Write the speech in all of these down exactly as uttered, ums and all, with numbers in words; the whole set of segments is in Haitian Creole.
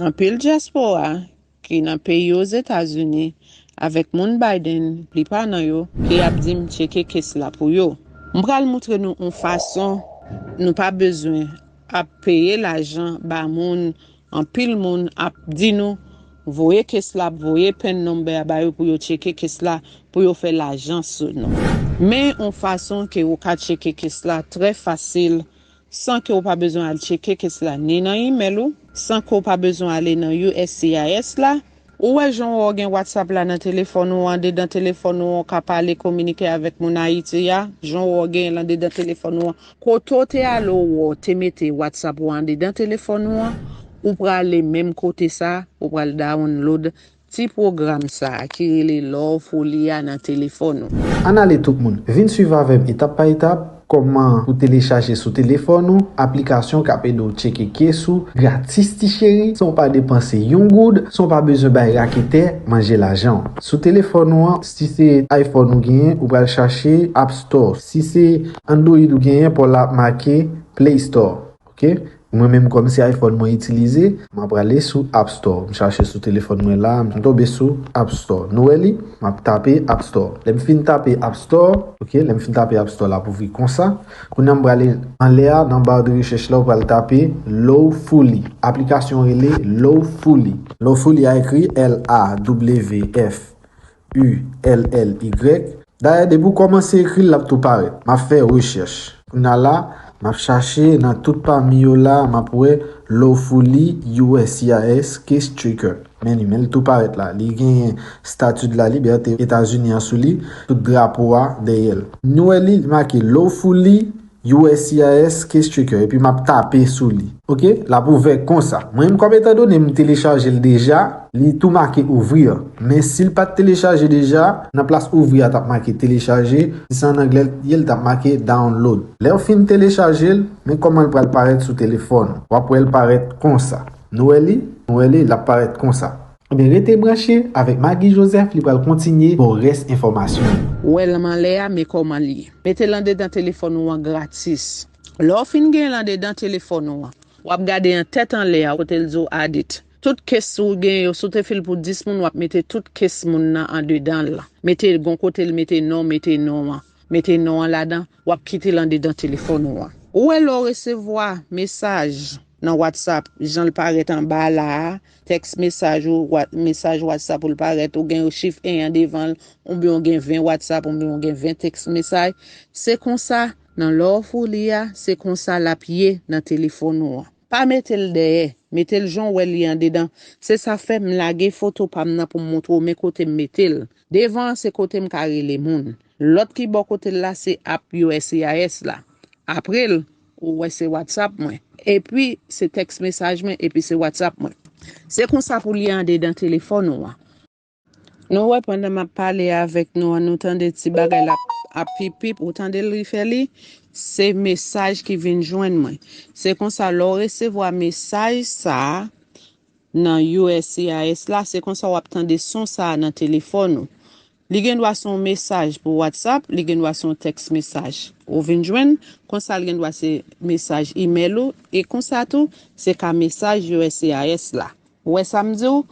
Anpil dyaspora ki nan peyi Ozetazini avèk moun Biden, plipa nan yo, ki ap di m tcheke kes la pou yo. M pral moutre nou yon fason nou pa bezwen ap peye lajan ba moun. Anpil moun ap di nou voye kes la, voye pen nonbè a ba yo pou yo tcheke kes la, pou yo fè lajan sou nou. Men yon fason ke ou ka tcheke kes la trè fasil, san ke w pa bezwen al tcheke kes la ni nan imèl ou, san ke w pa bezwen ale nan U S C I S la. Ou wè jan w gen WhatsApp la nan telefòn ou an, andedan telefòn ou an, w ka pale, kominike avèk moun Ayiti a, jan w gen l andedan telefòn ou an. Kote w te ale, w wè w te mete WhatsApp ou an andedan telefòn ou an, ou prale menm kote sa, ou pral download ti pwogram sa a ki rele Lawfully a nan telefòn ou. Ann ale tout moun, vin swiv avè m etap pa etap kòman pou telechaje sou telefòn ou aplikasyon k ap ede w tcheke kes ou gratis ti cheri, san w pa depanse yon goud, san w pa bezwen bay raketè manje lajan w. Sou telefòn ou an, si se iPhone ou genyen, ou pral chache App Store. Si se Android ou genyen, pa w la ap make Play Store. Ok? Mwen menm kòm se iPhone mwen itilize, m ap prale sou App Store. M chache sou telefòn mwen la, m tonbe sou App Store. Nou wè li? M ap tape App Store. Lè m fin tape App Store, ok, lè m fin tape App Store la pou ouvri konsa. Kounye a m prale anlè a, nan ba de rechèch la, ou pral tape Lawfully. Aplikasyon rele Lawfully. Lawfully a ekri L A W F U L L Y. Dayè, depi w kòmanse ekri l, l ap tou parèt. M ap fè rechèch. Kounye a la, m ap chache nan tout pami yo la, m ap wè Lawfully U S C I S Case Tracker. Men li, men l tou parèt la. Li genyen stati de la libète Etazini an sou li, tout drapo a dèyè l. Nou wè li, li make Lawfully U S C I S Case Tracker, epi m ap tape sou li. Ok? L ap ouvè konsa. Mwen menm kòm etandone m telechaje l deja, li tou make ouvrir. Men si l pa t telechaje deja, nan plas ouvrir a t ap make telechaje, si se an anglè l ye, l t ap make download. Lè w fin telechaje l, men kòman l pral parèt sou telefòn ou. W ap wè l parèt konsa. Nou wè li? Nou wè li, l ap parèt konsa. Ebyen, rete branche avèk Maggie Joseph, li pral kontinye ba w rès enfòmasyon yo. Ou wè l anlè a, men kòman l ye. Mete l andedan telefòn ou an gratis. Lè w fin gen l andedan telefòn ou an, w ap gade an tèt anlè a, kote l di w add it. Tout kes ou gen yo, si w te fè l pou dis moun, w ap mete tout kes moun nan andedan l. Mete gon kote l mete non, mete non an. Mete non an ladan, w ap kite l andedan telefòn ou an. Ou wè lè w resevwa mesaj nan WhatsApp, jan l parèt anba la a, tèks mesaj ou, wa-, mesaj WhatsApp ou l parèt, ou gen chif en an devan l, oubyen w gen ven WhatsApp, oubyen w gen ven tèks mesaj. Se konsa, nan Lawfully a, se konsa l ap ye nan telefòn ou an. Pa mete l dèyè, mete l jan w wè l ye andedan. Se sa fè m lage foto pa m nan pou m montre w men kote m mete l. Devan an se kote m ka rele moun. Lòt ki bò kote l la se app U S C I S la. Apre l, ou wè se WhatsApp mwen. Epi se tèks mesaj mwen, epi se WhatsApp mwen. Se konsa pou l ye andedan telefòn ou an. Nou wè pandan m ap pale avèk nou an, nou tande ti bagay la ap pip pip, ou tande l li fè li? Se mesaj ki vin jwenn mwen. Se konsa lè w resevwa mesaj sa a nan U S C I S la, se konsa w ap tande son sa a nan telefòn ou. Li gen dwa se yon mesaj pou WhatsApp, li gen dwa se yon tèks mesaj. Ou vin jwenn, konsa l gen dwa se mesaj imèl ou, e konsa tou, se ka mesaj U S C I S la. Ou wè sa m di w?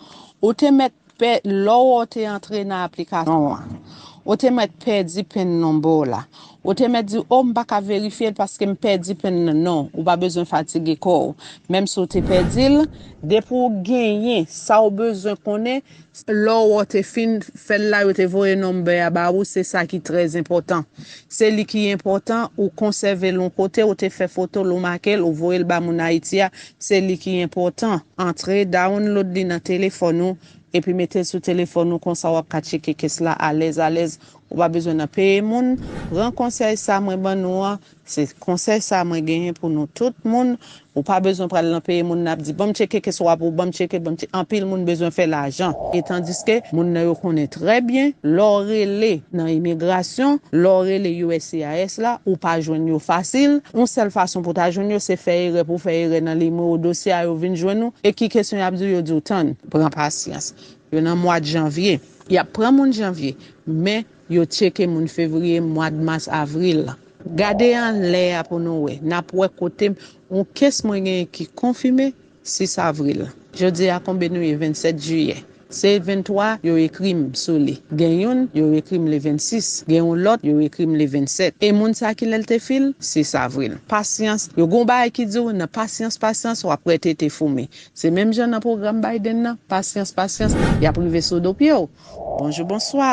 Ou te mèt pè, lè w te antre nan aplikasyon an, ou te mèt pèdi pen nonba w la. Ou te mèt di, "O, m pa ka verifye l paske m pèdi pen nan." Non, ou pa bezwen fatige kò w. Menm si w te pèdi l, depi w genyen sa w bezwen konnen, lè w te fin fè l la, yo te voye nonba a ba ou, se sa ki trè enpòtan. Se li ki enpòtan, ou konsève l yon kote, ou te fè foto l, ou make l, ou voye l ba moun Ayiti a, se li ki enpòtan. Antre, download li nan telefòn ou, epi mete l sou telefòn ou, konsa w ap ka tcheke kes la alèz alèz. Ou pa bezwen nan peye moun. Pran konsèy sa mwen ban nou an, se konsèy sa mwen genyen pou nou tout moun. Ou pa bezwen pral nan peye moun nan ap di, "Ban m tcheke kes ou a pou w, ban m tcheke, ban m tcheke." Anpil moun bezwen fè lajan. E tandiske moun nan yo konnen trè byen, lè w rele nan imigrasyon, lè w rele U S C I S la, ou pa jwenn yo fasil. Yon sèl fason pou w ta jwenn yo, se fè erè, pou w fè erè nan nimewo dosye a, yo vin jwenn ou. E ki kesyon y ap di w? Yo di w, "Tann, pran pasyans." Yo nan mwa janvye. Y ap pran moun janvye, men yo tcheke moun fevriye, mwa mas, avril. Gade anlè a pou nou wè. N ap wè kote yon kes mwen genyen ki konfime sis avril. Jodi a konbe nou ye? Vennsèt jiyè. Se venntwa yo ekri m sou li. Gen youn, yo ekri m le vennsis. Gen yon lòt, yo ekri m le vennsèt. E moun sa ki lè l te fil, se Savril. Pasyans, yo gon bagay ki di w nan pasyans, pasyans, w ap wè tete foumi. Se menm jan nan pwogram Biden nan, pasyans, pasyans, y ap rive sou do pye w. Bonjou, bonswa.